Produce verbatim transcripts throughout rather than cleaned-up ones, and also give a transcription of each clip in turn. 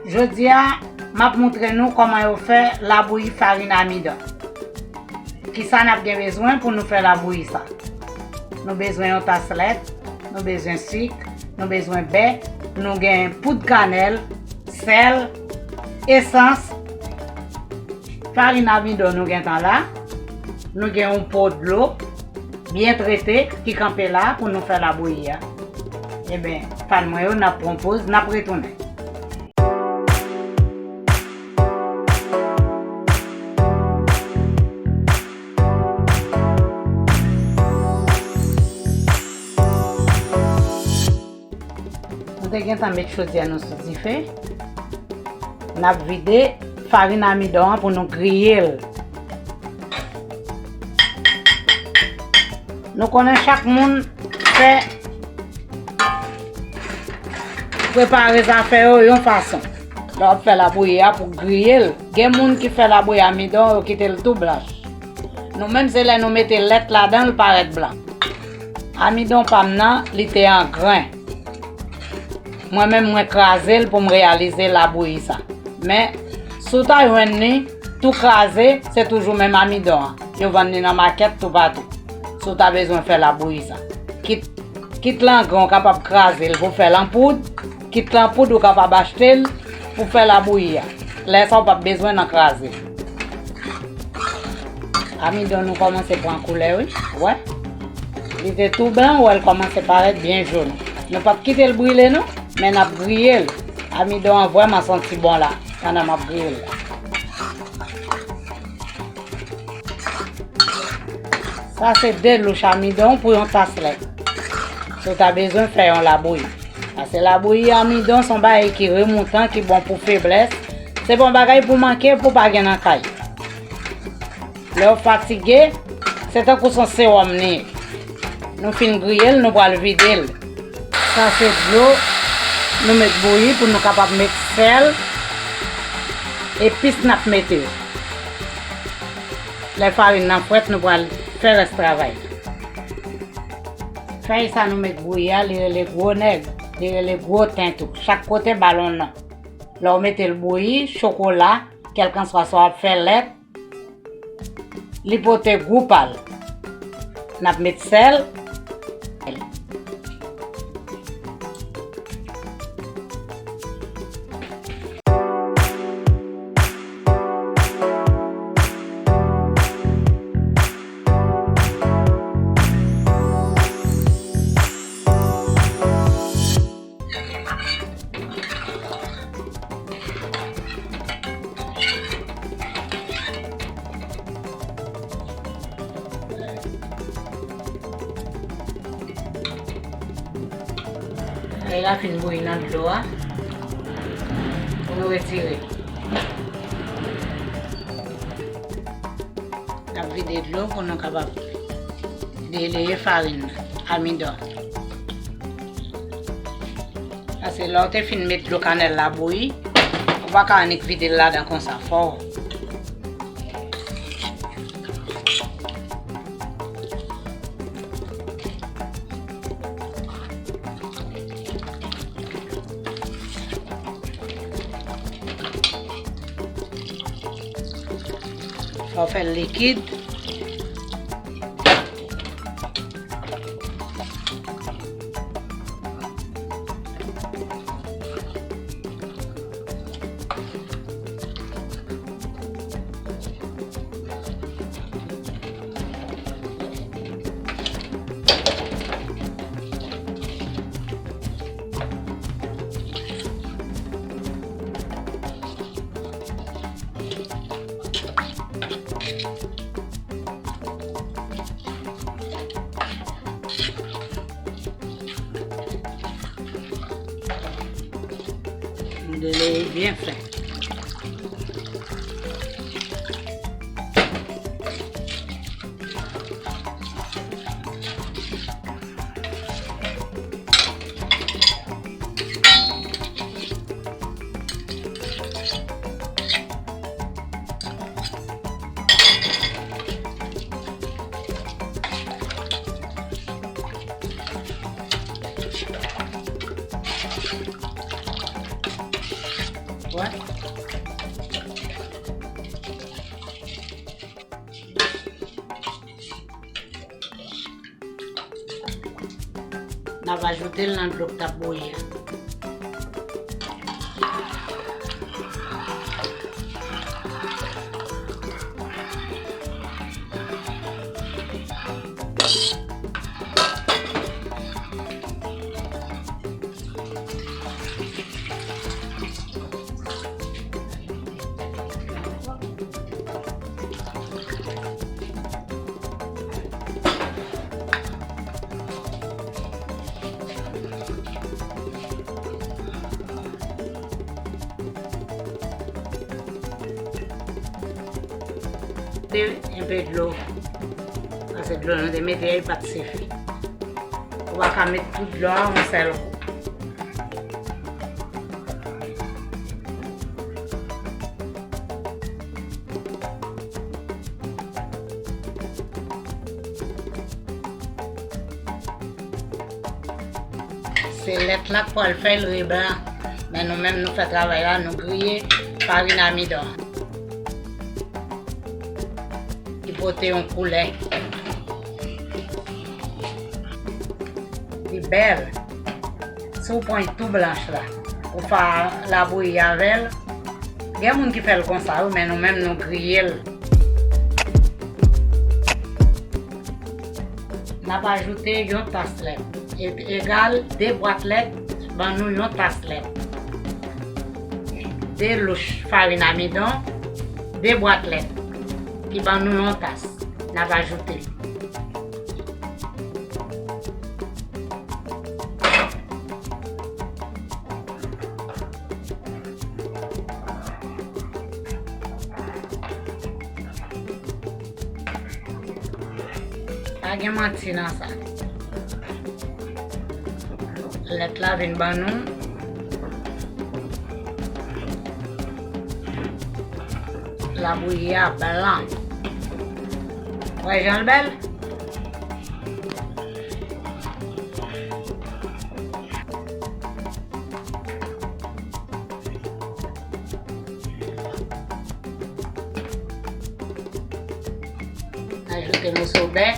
Jodi a, m ap montre nou kòman yo fè labouyi farin amidan. Kisa n ap gen bezwen pou nou fè labouyi sa? Nou bezwen yon tas lèt, nou bezwen sik, nou bezwen bè, nou gen poud kanèl, sèl, esans, farin amidan nou gentan la, nou gen yon po dlo byen trete ki kanpe la pou nou fè labouyi a. Eben, fan mwen yo, n ap pran poz, n ap retounen. Nou te gentan met chodyè nou sou dife. N ap vide farin amidan an pou nou griye l. Nou konnen chak moun fè, prepare zafè yo yon fason. Lè w ap fè labouyi a pou griye l, gen moun ki fè labouyi amidan yo kite l tou blanch. Nou menm se lè nou mete lèt ladan l parèt blan. Amidan pa m nan, li te an gren. Mwen menm mwen kraze l pou m reyalize labouyi sa. Men, si w ta jwenn li tou kraze, se toujou menm amidan an. Yo vann li nan makèt toupatou. Si w ta bezwen fè labouyi sa. Kit, kit l an gren, w kapab kraze l pou fè l an poud. Kit l an poud, ou kapab achte l pou fè labouyi a. Lè sa, w p ap bezwen nan kraze. Amidan nou kòmanse pran koulè, wi. Wè. Li te tou blan, wè l kòmanse parèt byen jòn. Nou p ap kite l brile, non, men n ap griye l. Amidan an vrèman santi bon la, pandan m ap griye l la. Sa se de louch amidan pou yon tas lèt. Si w ta bezwen fè yon labouyi. Pase labouyi amidan se yon bagay ki remoutan, ki bon pou feblès. Se pa yon bagay pou manke, pou pa gen nan kay. Lè w fatige, se tankou se yon sewòm li ye. Nou fin griye l, nou pral vide l. Sa se dlo nou met bouyi pou nou kapab met sèl, epis n ap mete yo. Lè farin nan frèt, nou pral fè rès travay la. Fèy sa nou met bouyi a, li rele gwo nèg, li rele gwo ten tou. Chak kote ba l yon non. Lè w mete l bouyi, chokola, kèlkanswa sa w ap fè lèt, li pote gou pa l. N ap met sèl. Lè l la fin bouyi nan dlo a, pou nou retire. N ap vide dlo pou nou kapab deleye farin nan, amidan. Paske lè w te fin met dlo kanèl la bouyi, ou pa ka annik vide l ladan konsa, fò w Fò w fè l likid. Nou deleye byen fen. N ap ajoute l nan dlo k t ap bouyi a. Mete enpe dlo, paske dlo nou te mete a, li pa t sifi. Ou pa ka met tout dlo a yon sèl kou. Se lèt la k pral fè l reblan. Men nou menm, nou fè travay la, nou griye farin amidon an. Li pote yon koulè. Li bèl. Si w pran tou blanch la, ou fè labouyi avè l. Gen moun ki fè l konsa, wi, men nou menm, nou griye l. N ap ajoute yon tas lèt. E-, egal de bwat lèt, ban nou yon tas lèt. De louch farin amidon, de bwat lèt, ki ban nou yon tas. N ap ajoute. Pa gen manti nan sa. Lèt la vin ban nou labouyi a blan. Wè jan l bèl? Ajoute moso bè.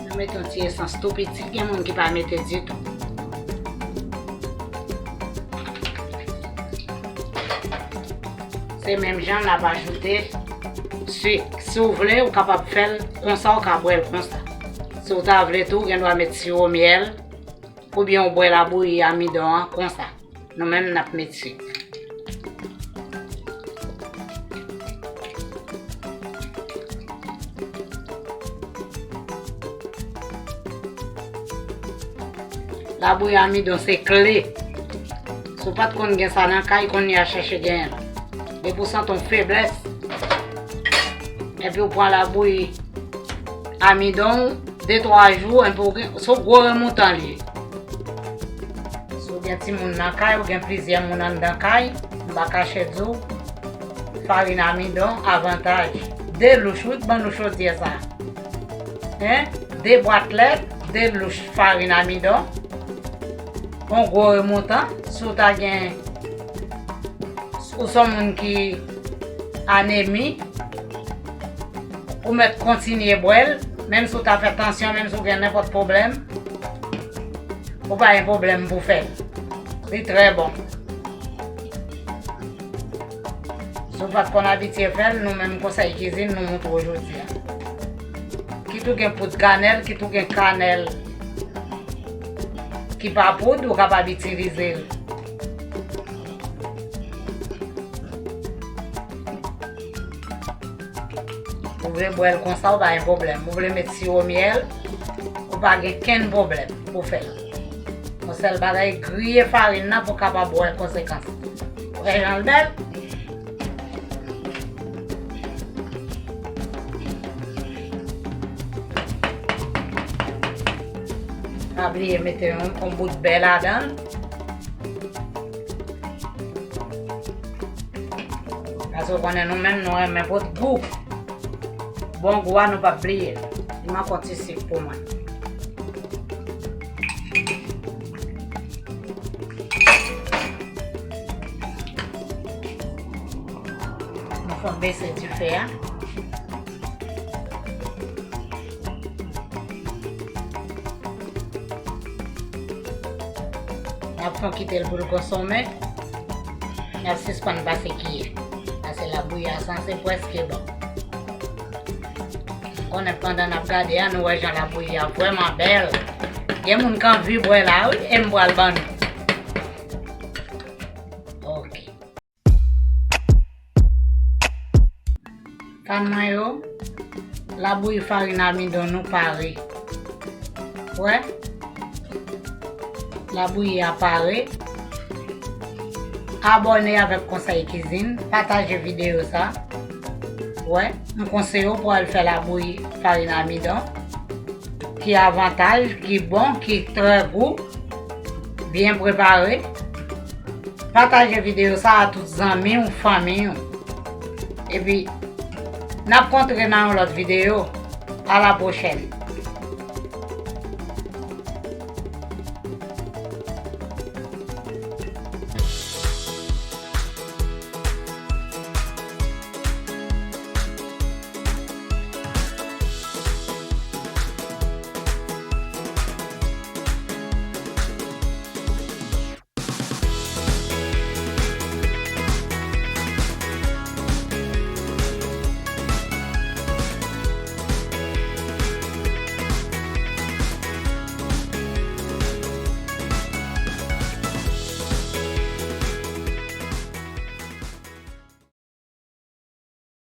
Nou mete yon ti esans tou piti, gen moun ki pa mete ditou. Se menm jan n ap ajoute sik. Si w vle, ou kapab fè l konsa, ou ka bwè l konsa. Si w ta vle tou, ou gen dwa met siwo myèl oubyen w bwè labouyi amidon an konsa. Nou menm, n ap met sik. Labouyi amidon se kle. Si w pa t konn gen sa nan kay, kounye a chèche genyen l. Depi w santi yon feblès, epi w pran labouyi amidon w, de twa jou, enpe w gen, se yon gwo remontan li ye. Si w gen timoun nan kay, ou gen plizyè moun anndan kay, m pa kache di w, farin amidon avantaj. De louch, wi, k ban nou chodyè sa. Hein? De bwat lèt, de louch farin amidon. Yon gwo remontan, si w ta gen, ou se yon moun ki anemi, ou mèt kontinye bwè l, menm si w ta fè tansyon, menm si w gen nenpòt pwoblèm, ou pa gen pwoblèm pou fè l. Li trè bon. Si w pa t konn abitye fè l, nou menm Konsèy Kizin, nou montre w jodi a. Kit ou gen poud kanèl, kit ou gen kanèl ki pa poud, ou kapab itilize l. Ou vle bwè l konsa, ou pa gen pwoblèm. Ou vle met siwo myèl, ou pa gen kenn pwoblèm pou fè l. Yon sèl bagay, griye farin nan pou w kapab wè konsekans. Ou wè jan l bèl? Pa bliye mete yon, yon bout bè ladan l. Paske w konnen nou menm nou renmen pot gou. Bon gou a nou p ap bliye l. Li manke yon ti sik pou mwen. Nou fè bese dife a. N ap fè kite l pou l konsome. N ap sispann pase kiyè. Paske labouyi a sanse prèske bon. M konnen pandan n ap gade a, nou wè jan labouyi a vrèman bèl. Gen moun k anvi bwè la, wi, e m pral ban nou. Ok. Fan mwen yo, labouyi farin amidon nou pare. Wè? Labouyi a pare. Abòne avèk Konsèy Kizin, pataje videyo sa. Wè, m konseye w pou al fè labouyi farin amidon. Ki avantaj, ki bon, ki trè gou, byen prepare. Pataje videyo sa a tout zanmi w, fanmi w. Epi, n ap kontre nan yon lòt videyo. A la pwochèn.